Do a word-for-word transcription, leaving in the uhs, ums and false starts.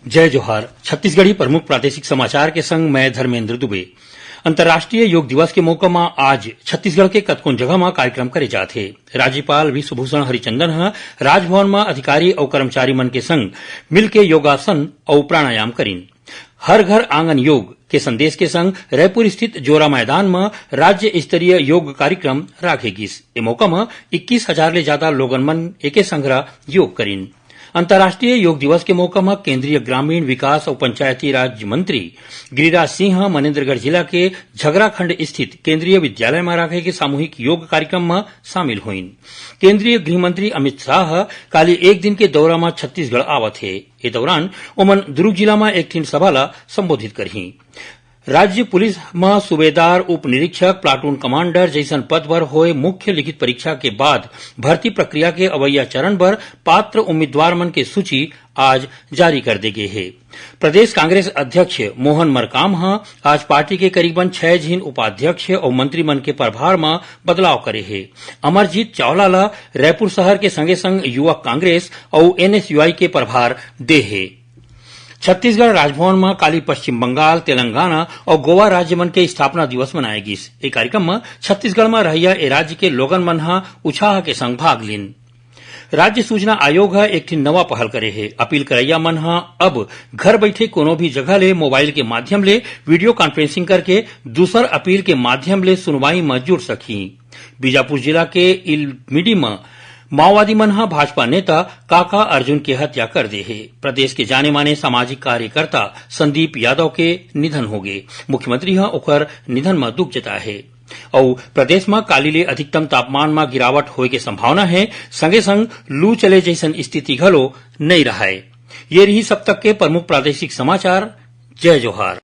जय जोहार। छत्तीसगढ़ी प्रमुख प्रादेशिक समाचार के संग मैं धर्मेंद्र दुबे। अंतर्राष्ट्रीय योग दिवस के मौका म आज छत्तीसगढ़ के कतकोन जगह म कार्यक्रम करे जात हे। राज्यपाल विश्वभूषण हरिचंदन ह राजभवन म अधिकारी अउ कर्मचारी मन के संग मिलके योगासन अउ प्राणायाम करिन। हर घर आंगन योग के संदेश के संग रायपुर स्थित जोरा मैदान म राज्य स्तरीय योग कार्यक्रम राखे गिस। ए मौका म इक्कीस हजार ले जादा लोगन मन एके संघरा योग करिन। अंतर्राष्ट्रीय योग दिवस के मौका म केंद्रीय ग्रामीण विकास अउ पंचायती राज मंत्री गिरिराज सिंह ह मनेंद्रगढ़ जिला के झगराखंड स्थित केंद्रीय विद्यालय म राखे गे सामूहिक योग कार्यक्रम म शामिल होइन। केंद्रीय गृह मंत्री अमित शाह ह काली एक दिन के दौरा म छत्तीसगढ़ आवत हे। ए दौरान ओमन दुर्ग जिला म एक ठिन सभा ल संबोधित करही। राज्य पुलिस म सूबेदार, उप निरीक्षक, प्लाटून कमांडर जइसन पद बर होए मुख्य लिखित परीक्षा के बाद भर्ती प्रक्रिया के अवइया चरण बर पात्र उम्मीदवार मन के सूची आज जारी कर दे गे हे। प्रदेश कांग्रेस अध्यक्ष मोहन मरकाम ह आज पार्टी के करीबन छह झिन उपाध्यक्ष अउ मंत्री मन के प्रभार म बदलाव करे हे। अमरजीत चावला ल रायपुर शहर के संगे संग युवक कांग्रेस अउ एनएसयूआई के प्रभार दे हे। छत्तीसगढ़ राजभवन म काली पश्चिम बंगाल, तेलंगाना अउ गोवा राज्य मन के स्थापना दिवस मनाए गिस। ए कार्यक्रम म छत्तीसगढ़ म रहइया ए राज्य के लोगन मन ह उछाह के संग भाग लीन। राज्य सूचना आयोग ह एक ठिन नवा पहल करे हे। अपील करइया मन ह अब घर बइठे कोनो भी जगह ले मोबाइल के माध्यम ले वीडियो कॉन्फ्रेंसिंग करके दूसर अपील के माध्यम ले सुनवाई म जुड़ सकही। बीजापुर जिला के इलमिडी म माओवादी मन ह भाजपा नेता काका अर्जुन के हत्या कर दे हे। प्रदेश के जाने माने सामाजिक कार्यकर्ता संदीप यादव के निधन होगे। मुख्यमंत्री ह ओकर निधन म दुख जताए हे। अउ प्रदेश म काली ले अधिकतम तापमान म गिरावट होए के संभावना हे, संगे संग लू चले जइसन स्थिति घलो नइ रहय। ये रिहिस अब तक के प्रमुख प्रादेशिक समाचार। जय जोहार।